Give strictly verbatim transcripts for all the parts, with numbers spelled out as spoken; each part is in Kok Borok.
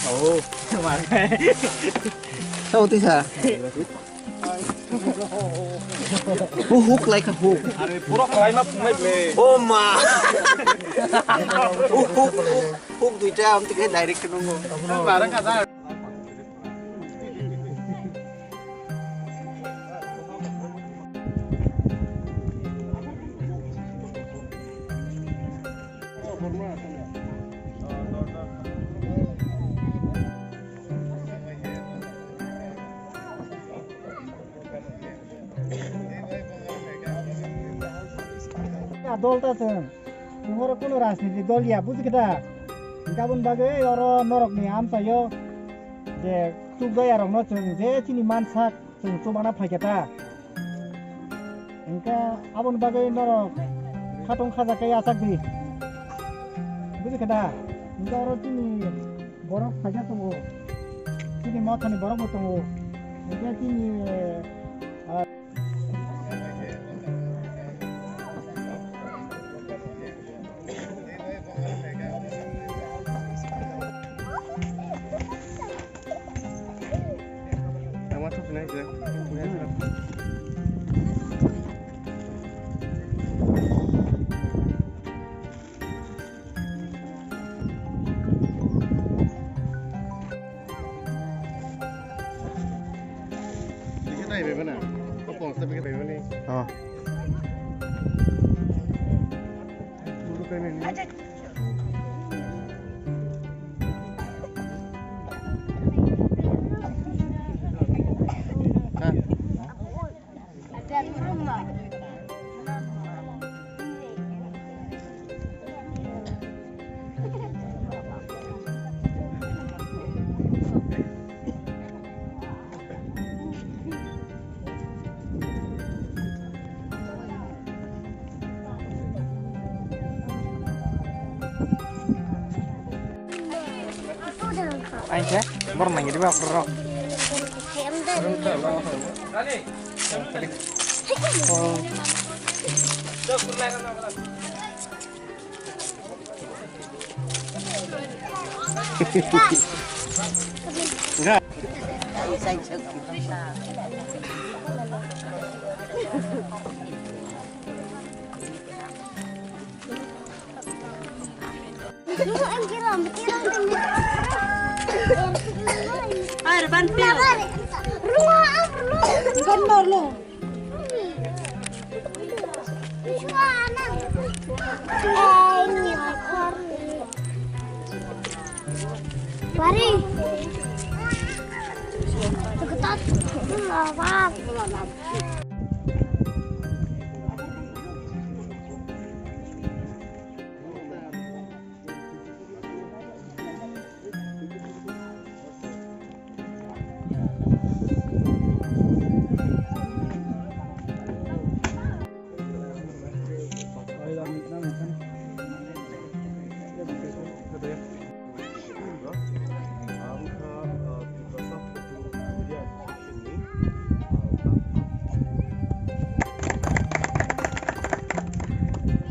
sao. Sao tisa. Hu huk lai kha huk. Are pura kalai ma phunai ble. O ma. Huk huk huk, huk duita am tike direct nungo. Barang kata. Dol ta chwng. Chwng oro kuno rajnitik dol ya, buji khe da? Hinkhe aboni bagwi oro norokni amchaio je chukjaya rokno chwng je chini mansak chwng chubana phaikhe ta. Hinkhe aboni bagwi norok khatong khajakhe yachak di. Buji khe da? Hinkhe oro chini borok phaikhe tongo. Chini mothani borok bo tongo. Hinkhe chini, ah, Bikhe nai bai mano. Ko pongsa bikhe bai mani. Oh. Buru kai mani. Ha. Aise, borok nangya diba borok. Pari.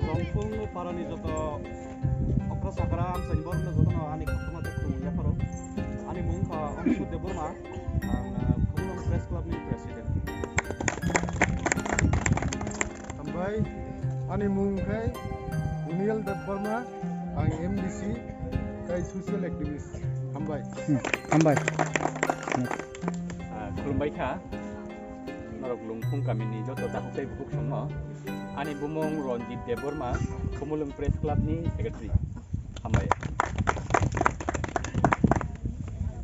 Longphung parani joto okra sakra amchaini borokno jotono ani khakchangma tei khulumung yapharo. Ani mung wngkha Ongsu Debbarma, ang, ah, Khumulwng Press Club ni President. Hambai, ani mung khe Daniel Debbarma, ang M D C tei social activist. Hambai. Hmm, hambai. Hmm. Ah, khulumbai kha. Norok Lungphung kamini joto dakhuk tei bukhuk songno. Ani bumung Ranjit Debbarma, Khumulwng Press Club ni Secretary. Hambai.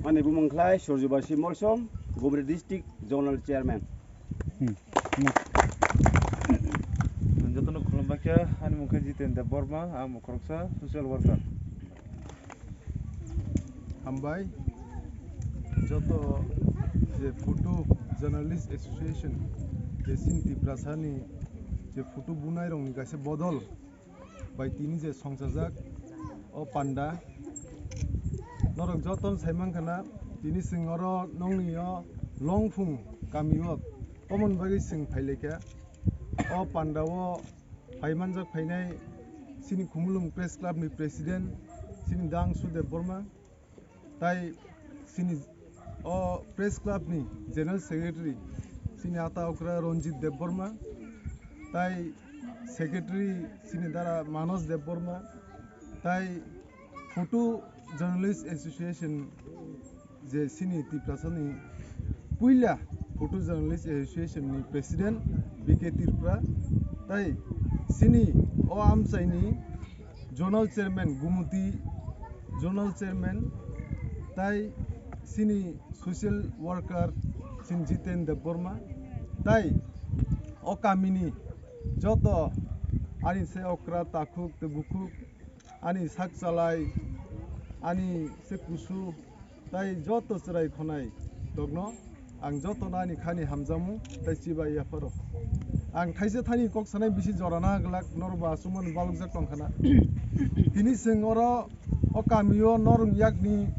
Ani bumung khlai Surjubasi Molsom, Gumri District Zonal Chairman. Hmm. Jotono khulumbai kha, ani mung khe Jiten Debbarma, ang bo khoroksa social worker. Hambai, joto je Photo Journalist Association, je chini Tiprasani je photo bunai rokni kaisa bodol, Bai tini je songchajak o panda, norok joto sai mankha na, tini chwng oro nongni o Longphung kami o tomon bagwi chwng phailaikha. O panda o phai manjak phainai chini Khumulwng Press Club ni President chini Dang Sudev Borma, tai chini o Press Club ni General Secretary chini ata okra Ranjit Debbarma, tai Secretary chini dara Manoj Debbarma, tai Photo Journalist Association je chini Tiprasa ni puila Photo Journalist Association ni President B K Tripura, tai chini o amchai ni Zonal Chairman Gumuti, Zonal Chairman, tai chini social worker chini Jiten Debbarma, tai o kamini joto ani se okra takhuk tei bukhuk, ani sak chalai, ani se kusu, tai joto chwrai khonai tokno ang jotono ani khani hamjakmung tai chibai yapharo. Ang thaisa thani kok sanai bisi jora na glak, norok bo aswkmani balokjak tongkha na. Tini chwng oro o kamio norok yakni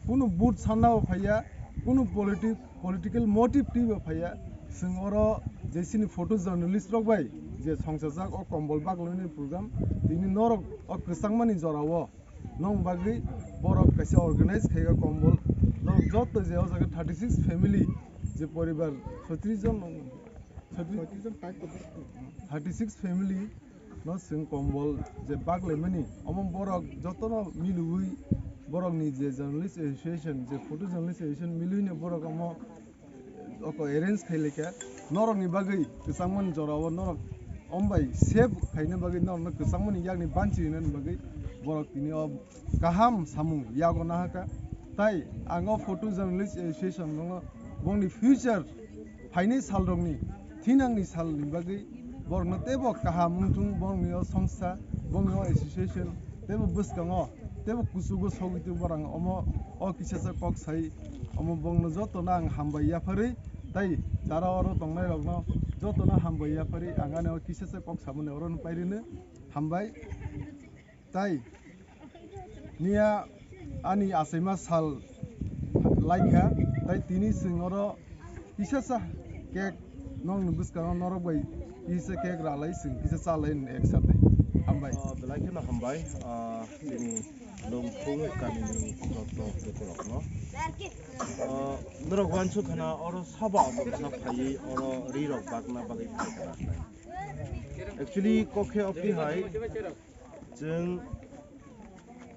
kunu vote sanna bo phaiya, kunu politi-, political motive twi bo phaiya. Chwng oro je chini photo journalist rok bai je songchajak o kombol baglaini program, tini norok o kwchangmani jorao nong bagwi borok kaisa organize khaika kombol. Norok joto je o jaga thirty six family, je poribar sotris jon, sotris, thirty six family no chwng kombol je baglaimani, omo borok jotono milwi borokni je Journalist Association, je Photo Journalist Association milwino borok omo oko arrange khailika. Norokni bagwi kwchangmani jorao norok ombai save khaina bagwi norokno kwchangmani yakni banchi rinani bagwi borok tini o kaham samung yago nahaka. Tai ang o Photo Journalist Association no bongni future phaini salrokni thinangni salni bagwi borokno teibo kaham wngthung, borokni o songsa, borokni o association teibo bwskango teibo kuchugo sogwi tong borok omo o kisasa kok sai. Omo bongno jotono ang hambai yapharwi tai dara oro tongnairokno jotono hambai yapharwi ang ani o kisasa kok samani oro no pairino hambai. Tai niya ani achaima sal laikha, tai tini chwng oro kisasa cake nokni bwskango norok bai kisa cake ralai chwng kisa chalai ek sate. Hambai. Ah, belai kheno hambai, ah, chini Longphung kamini joto lukurokno. Ah, norok uansuk khana oro sabo aswk kisa phaiwi oro rirok bakna bagwi phaikha. Actually, kokhe ophi hai chwng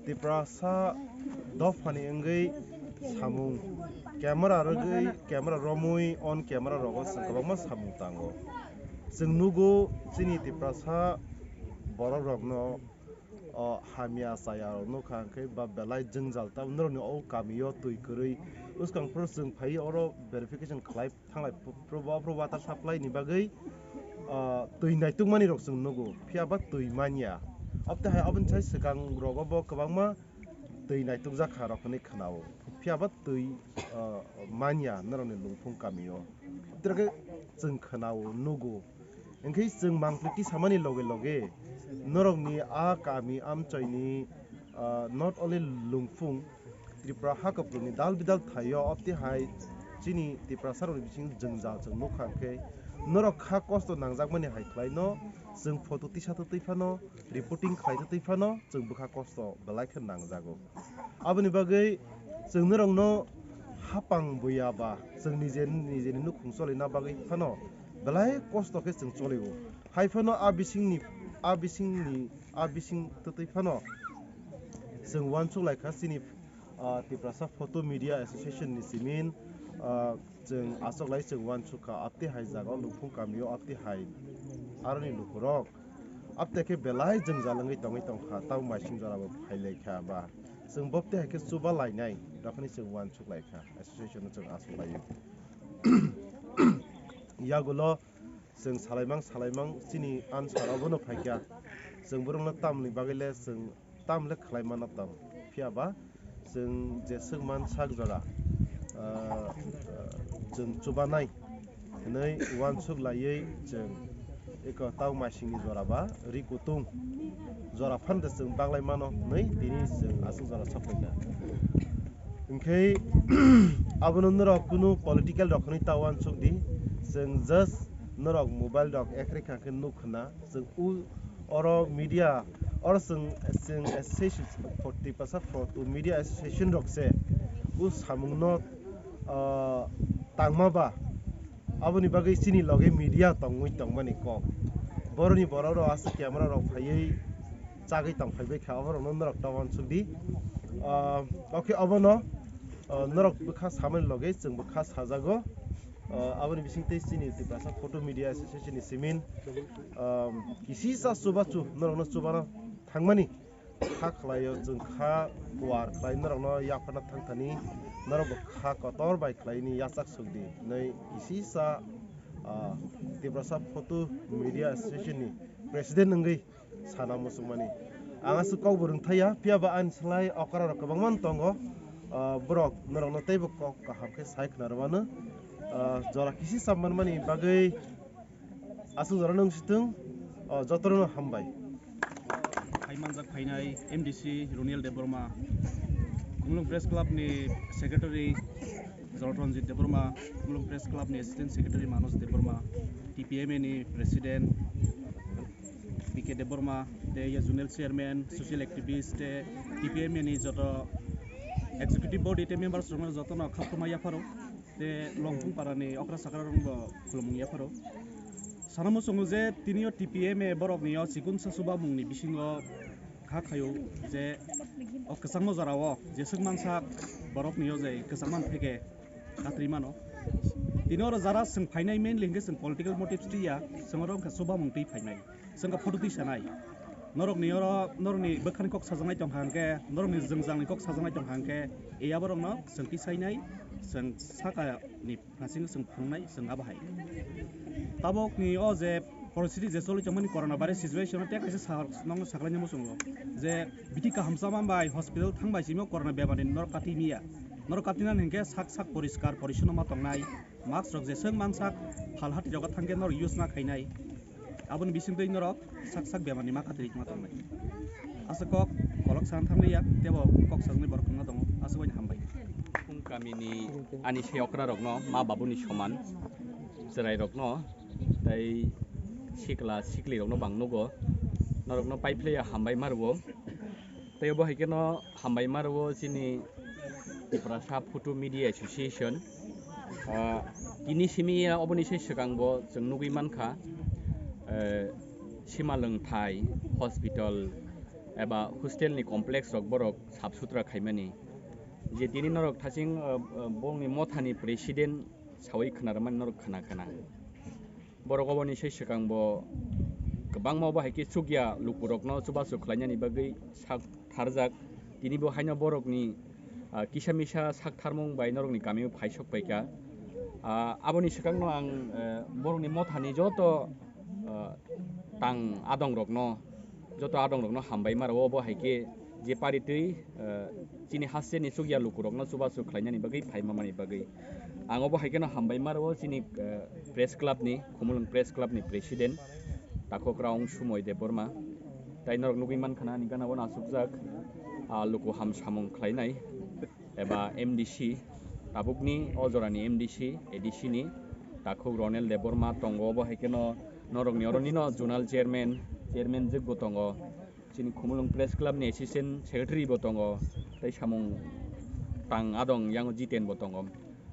Tiprasa dophani wngwi samung camera rwgwi, camera romwi, on camera rogo chwng kwbangma samung tango. Chwng nugo chini Tiprasa borok rokno, o, hamya chaya rok nukha hwnkhe ba belai jwngjal, tamo norokni o kamio twi kwrwi. Bwskang phuru chwng phai oro verification khlai thanglai, pr-, pr-, water supply ni bagwi, ah, twi naitukmani rok chwng nugo, phiya ba twi manya. Abtwi hai aboni sai swkang rogo bo kwbangma twi naitukjak kha rok hinwi khwnao, phiya ba twi, ah, manya norokni Longphung kamio. Abtwi rok khe chwng khwnao, nugo. Hwnkhe chwng mangpili tisamani loge loge norokni a kami amchoini, ah, not only Longphung, Tripura ha kuplungni dal bidal thaio, opti hai chini Tiprasa rokni bising jwngjal chwng nukha hwnkhe norok kha kosto nangjakmani hai khlaino chwng photo tisa twtwi phano, reporting khlai twtwi phano chwng bwkha kosto belai khe nangjago. Aboni bagwi chwng norokno hapang buya ba chwng nije nijeni nukhung cholina bagwi phano belai kosto khe chwng cholio. Hai phano a bisingni, a bisingni, a bising twtwi phano chwng uansuk lai kha chini, ah, Tiprasa Photo Media Association ni simin, ah, chwng achuk lai chwng uansuk kha, apti hai jaga o Longphung kamio apti hai aroni lukurok apte khe belai jwngjal wngwi tongwi tongkha, tamo maising jora bo phai lai kha ba chwng bopte hai khe chuba lainai rok hinwi chwng uansuk lai kha, association no chwng achuk laio. Yagulo chwng salaimang salaimang chini answer obono phaikha, chwng borokno tamni bagwi le chwng tamle khlai mano tong, phiya ba chwng jeswk man sak jora, ah, chwng chubanai hinwi uansuk laiwi chwng Eko tau masingni jora ba ri kutung jora phanda chwng baglai mano hwnwi tini chwng aswk jora sok paikha. Hinkhe abono norok kunu political rok hwnwi ta uansuk di, chwng just norok mobile rok ekrekha khe nuk khna, chwng u oro media oro chwng chwng association, Tiprasa Photo Media Association rok se u samungno, ah, tangma ba. Aboni bagwi chini loge media tongwi tongmani kok. Boroni borok rok aswk camera rok phaiwi chagwi tong phaibai kha, oborokno norok ta uansuk di. Ah, okay, obono, ah, norok bwkha samani loge chwng bwkha sajago. Ah, aboni bisingtwi chini Tiprasa Photo Media Association ni simin, ah, kisisa chubachu norokno chubana thangmani kha khlaio, chwng kha kuar khlai norokno yapharna thangthani, norokbo kha kotor bai khlaini yachak sukdi hwnwi kisisa, ah, Tiprasa Photo Media Association ni president wngwi sana muchungmani. Ang aswk kokbo rwngthaiya, phiyaba ani slai okra rok kwbangma tongo, ah, borok norokno teibo kok kaham khe sai khna rwmano, ah, jora kisisa manmani bagwi. Aswk jora nung sitwng, o, jotono hambai. Hai manjak phainai M D C Roniel Debbarma, Khumulwng Press Club ni Secretary Jolotranjit Debbarma, Khumulwng Press Club ni Assistant Secretary Manoj Debbarma, T P M A ni President B K Debbarma, tei ya Zonal Chairman, Social Activist, tei T P M A ni joto Executive Body tei members rokno jotono khaktuma yapharo. Tei Longphung parani okra sakra rokbo khulumung yapharo. Sana muchungo je tini o T P M A borokni o chikun sa chubamungni bisingo kha khaio je o kwchangma jorao jeswk mansa borokni o je kwchangma phege katri mano. Tini oro jara chwng phainai mainly hwnkhe chwng political motives twiya, chwng oro wngkha chubamung twi phainai. Chwng kha photo twi sanai. Norokni oro, norokni bwkhani kok sajaknai tongkha hwnkhe, norokni jwngjalni kok sajaknai tongkha hwnkhe, e aborokno chwng twi sainai, chwng sakani phnasingno chwng phunuknai, chwng abo hai. Tabukni o je poristiti je choli tongmani corona virus situation o tei kaisa sahor nokno saklaina muchungo je bithi kaham chama bai hospital thang bai simi o corona bemarni norok kati miya. Norok katinani hwnkhe sak sak poriskar porisonno ma tongnai, mask rok jeswk mansak phal hati rogo thangkhe norok use ma khainai. Aboni bisingtwi norok sak sak bemarni ma kati rikma tongnai. Aswk kok kolok sana thangliya, tebo kok sajaknai borok wngna tongo, aswk bai hambai. Khum kamini ani se okra rokno ma babuni soman, chwrai rokno tei sikla sikli rokno bang nugo, norokno paiphlaiya hambai ma rwo. Tei obo hai kheno hambai ma rwo chini Tiprasa Photo Media Association. Ah, tini simi ya oboni se swkang bo chwng nugwi mankha, eh, sima lwngthai, hospital eba hostel ni complex rok borok sap sutra khaimani. Je tini norok thaching, ah, ah, bongni mothani president sawi khna rwmani norok khna khna. Borok oboni se swkang bo kwbangma obo hai khe chukya lukurokno chubachu khlainani bagwi sak tharjak. Tini bo haino borokni, ah, kisa misa sak tharmung bai norokni kamio phai sok paikha. Ah, aboni swkangno ang, eh, borokni mothani joto, ah, tang adongrokno, joto adongrokno hambai ma rwo obo hai khe je paritwi, eh, chini hasteni chukya lukurokno chubachu khlainani bagwi phaima mani bagwi. Ang obo hai kheno hambai ma rwo chini, eh, press club ni, Khumulwng Press Club ni president Takhokraong Sumoi Debbarma. Tai norok nugwi mankha na ani gana o asukjak, ah, luku ham samung khlainai eba M D C, tabukni o jorani M D C, A D C ni Takhuk Ronel Debbarma tongo, obo hai kheno norokni oro nino zonal chairman, chairman jwkbo tongo. Chini Khumulwng Press Club ni Assistant Secretary bo tongo, tei samung tang adong yang Jiten bo tongo.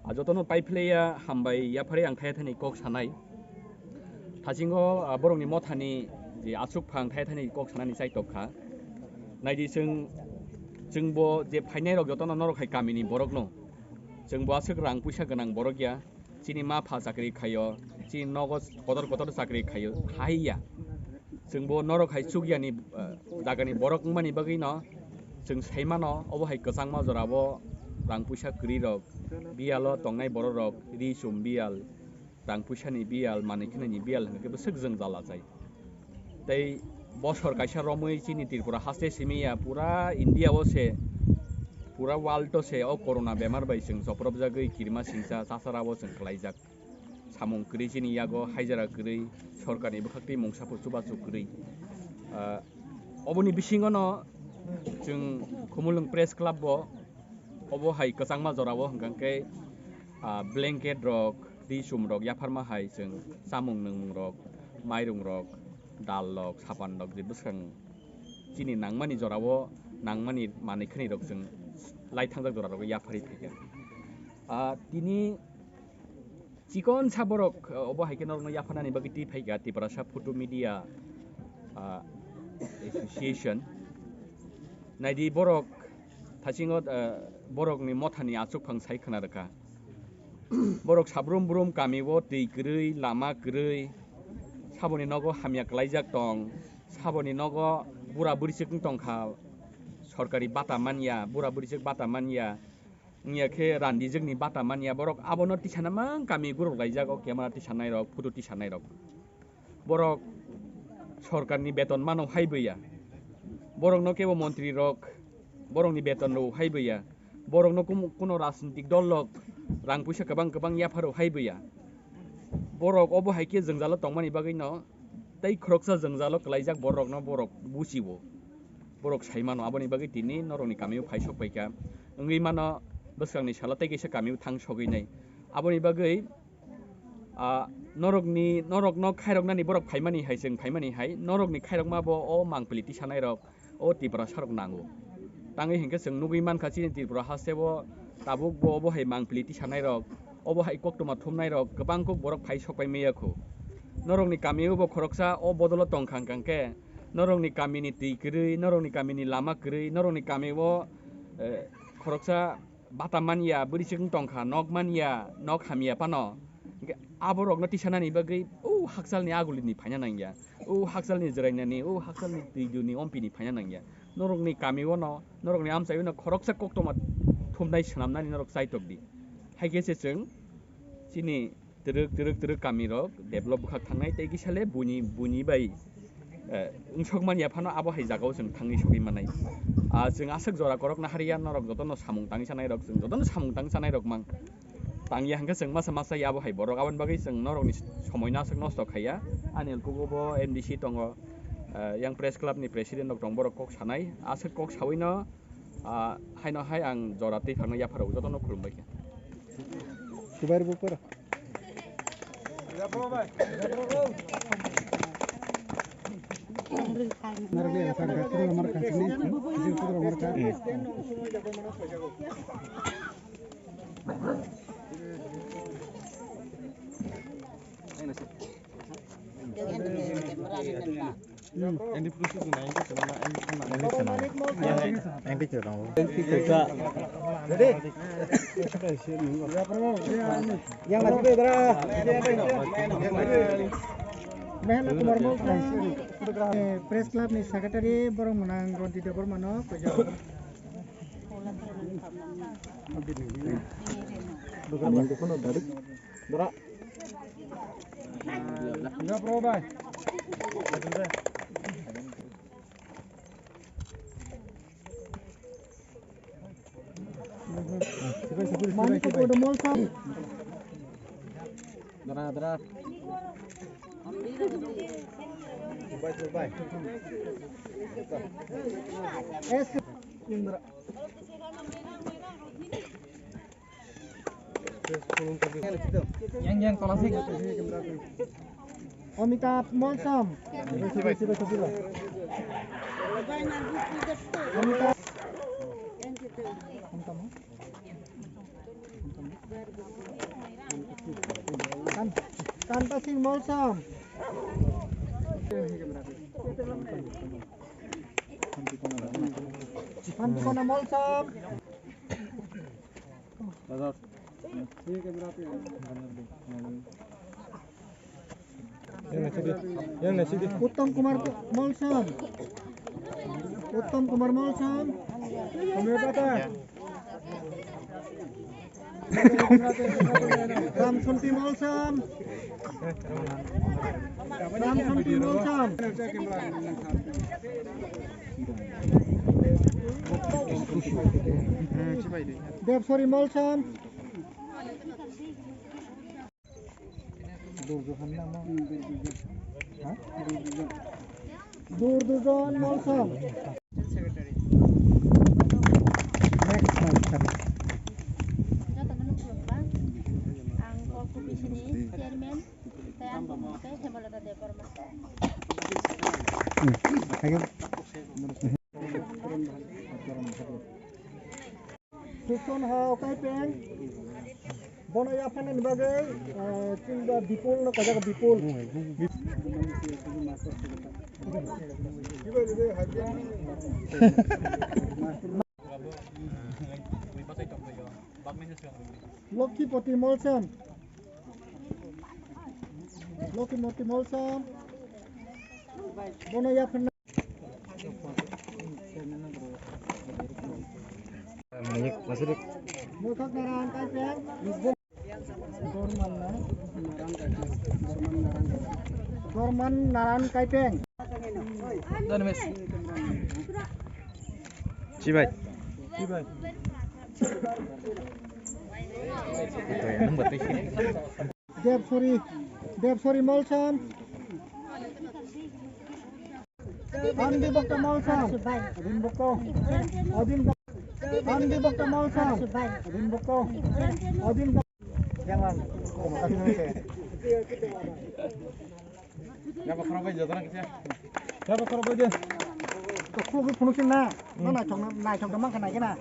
A jotono paiphlaiya hambai yaphari ang thaya thani kok sanai. Thasingo, ah, borokni mothani je aswk phang thaya thani kok sanani chaitok kha. Naidi chwng, chwngbo je phainai rok jotono norok hai kamini borokno. Chwngbo aswk rang puisa gwnang borok ya. Chini ma pha chakri khaio, chini nogo kotor kotor chakri khaio, haiya. Chwngbo norok hai chukyani, eh, jagani borok wngmani bagwino chwng saimano, obo hai kwchangma jorabo rang puisa kwrwi rok, biyalo tongnai borok rok, ri chum biyal, rang puisani biyal, manwi khnani biyal hwnkhe bwswk jwngjal achai. Tei bosor kaisa romwi chini Tripura haste simi ya, pura India o se, pura world o se o corona bemar bai chwng chopropjagwi kirima singcha chachara o chwng kwlaijak. Samung kwrwi chini yago haijra kwrwi, sorkarni bwkhaktwi mungsa phuru chubachu kwrwi. Ah, oboni bisingono chwng Khumulwng Press Club bo obo hai kwchangma jorao hwnkha khe, ah, blanket rok, twi chum rok yapharma hai chwng chamung nwngmung rok, mairung rok, dal rok, sapan rok je bwskang chini nangmani jorao nangmani manwi khwnwi rok chwng lai thangjak jora rogo yapharwi phaikha. Ah, tini chikon sa borok, ah, obo hai khe norokno yapharnani bagwi twi phaikha Tiprasa Photo Media, ah, Association. Naidi borok thasingo, ah, borokni mothani achukphang sai khwna rwkha. Borok sabrum brum kamio twi kwrwi, lama kwrwi, saboni nogo hamya kwlaijak tong, saboni nogo bura bwrwichwk wng tongkha, sorkari bata manya, bura bwrwichwk bata manya, wngya khe randijwkni bata manya, borok abono tisana mang kami guruk laijak o camera tisanairok, photo tisanairok. Borok sorkarni beton mano hai bwya. Borokno kebo montri rok borokni beton rw hai bwya. Borokno kum-, kuno rajnitik dol rok rang puisa kwbang kwbang yapharo hai bwya. Borok obo hai khe jwngjalo tongmani bagwino tei khoroksa jwngjalo kwlaijak borokno borok buchibo. Borok sai mano aboni bagwi tini norokni kamio phai sok paikha. Wngwi mano bwskangni salo tei kaisa kamio thang sogwi nai. Aboni bagwi Ah, norokni, norokno khairoknani borok phaimani hai, chwng phaimani hai, norokni khairokma bo o mangpili tisanairok, o Tiprasarok nango. Tangwi hinkhe chwng nugwi mankha chini Tripura hasteo tabuk bo obo hai mangpili tisanairok, obo hai koktwma thumnairok kwbang kuk borok phai sokpai maya kho. Norokni kamio bo khoroksa o bodolo tongkha hwnkha khe, norokni kamini twi kwrwi, norokni kamini lama kwrwi, norokni kamio, eh, khoroksa bata manya, bwrwichwk wng tongkha, nok manya, nok hamya phano. Hinkhe aborokno tisanani bagwi o hakchalni agulini phaina nangya, o hakchalni jwrainani, o hakchalni twidulni ompini phaina nangya. Norokni kamiono, norokni amchaiono khoroksa koktwma thumnai swnamnani norok chaitokdi. Haikhe se chwng chini twrwk, twrwk, twrwk kamirok develop bwkhak thangnai tei kisa le buini, buini bai, eh, wngsok manya phano abo hai jagao chwng thangwi sogwi mannai. Ah, chwng aswk jora korokna hariya norok jotono samung tangwi chanairok, chwng jotono samung tangwi chanairok mang. Tangya hwnkhe chwng masa masa ya abo hai borok, aboni bagwi chwng norokni somoino aswk nosto khaiya. Ani elkugo bo M D C tongo, eh, yang press club ni president rok tong, borok kok sanai, aswk kok sawino, ah, haino hai ang jora twi phangno yapharok jotono khulumbai kha. Kubair bo pura. Mehla Kumar Mol, eh, Press Club ni Secretary borok mwnang Rondita Borma no kojak. Manik Kodo Molsam. Dara, dara. Yang, yang, tola sih. Amitabh Molsom. Amitabh. Kan-, Kanta Singh Molsom. Pantikona Molsom. Uttom Kumar Molsom. Uttom Kumar Molsom. Ram Santi Molsom. Ram Santi Molsom. Debsori Molsom. Durdujon Molsom. Next slide. Jotono nukphuru ba, ang Kok Kubisini chairman, tei ang bumung khe Hemalata Debbarma. Hmm, thank you. Suson ha okai peng. Bono yaphanani bagwi, eh, chwngba Bipul no kajago Bipul. Lokkipoti Molsom. Lokkipoti Molsom. Bono yaphanani Dorman Naran Kaipeng. Chibai. Chibai. Debsori, Debsori Molsom. Andi Bokta Molsom. Odin Bokta. Odin Bok-, Andi Bokta Molsom. Odin Bokta. Odin Bok-, Jangan. Yaba khorok bai jodona kisa. Yaba khorok bai de. To khorok phunuk sin na. No naithok na, naithok na mangkha naikhe na.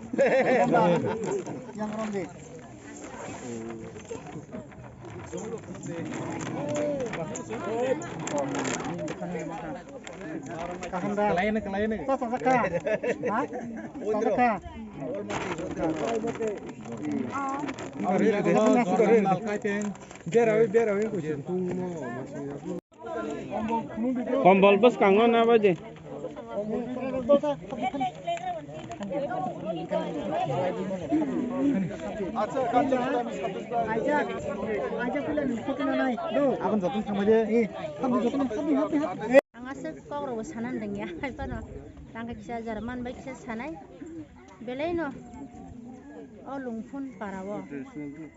Yang rom de. Kaham da. Kalai na, kalai na. Sa, sa, sa ka. Ha? Sa, sa ka. Berawi, berawi, kuching tung no. Kombol bwskango na baje. Ang aswk kokrokbo sanani rwngya, hai phano tangkha kisa jora man bai kisa sanai, belaino o Lungphun parao,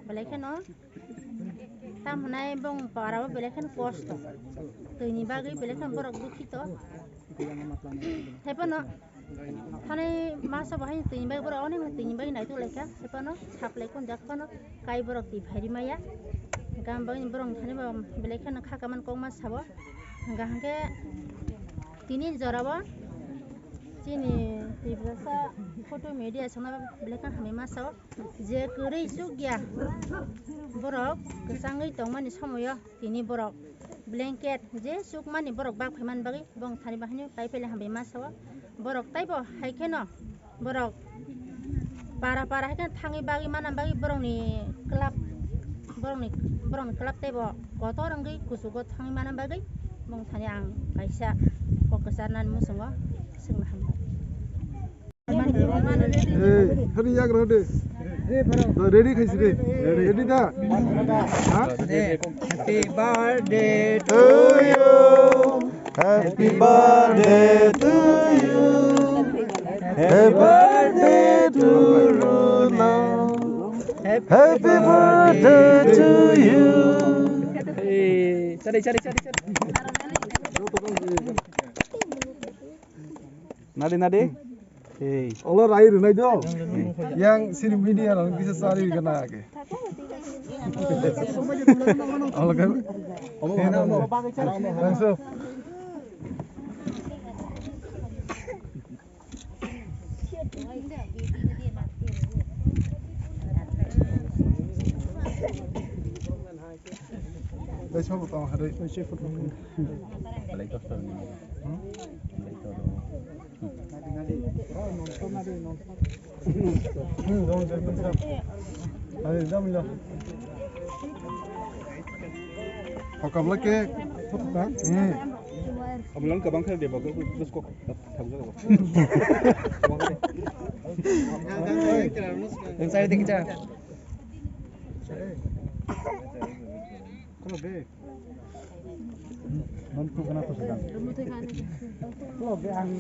belai kheno. Tamo hwnai bong parao belai kheno kosto. Twini bagwi belai kheno borok dukhito. Hai phano thanai masa bo haino twini bagwi borok onek twini bagwi naitok laikha. Hai phano saplai kun jak phano kai borok twi phairi maya. Gam bagwi borok thani bo belai kheno kha kaman kokma sabo. Hwnkha hwnkhe tini jorao chini Tiprasa photo media songna belai kheno hamya masa o. Je kwrwi chukya borok kwchangwi tongmani somoio tini borok blanket je chukmani borok bak phaimani bagwi bong thani bahai no pai phaile hambai ma sao. Borok taibo hai kheno borok para para hai kheno thangwi bagwi mana bagwi borokni club, borokni, borokni club taibo kotor wngwi kuchugo thangwi mana bagwi bong thani ang kaisa kok kwcharnani muchungo swngna hambai. Hey, hadi yak rode. Ready khaisi de. Ready da? Ha? Happy birthday to you. Happy birthday to you. Happy birthday to Runa. Happy birthday to you. Hey, sorry, sorry, sorry, sorry. Nadi, nadi. Ei. Olo rai rwnai do. Yang sini media rok kisa sari gana ake. Olo kan? Langsung. Bai, sabo tong hari. Belai kosto ni. Hmm? Belai kosto. Hmm, dong, dong, dong. Hari, dong, dong. Kokabla ke. Hmm. Ablang kabang khe de bago, bus kok. Ang side dikit sa. Kalau be. Non tu kena tu sedang. Kalau be ang.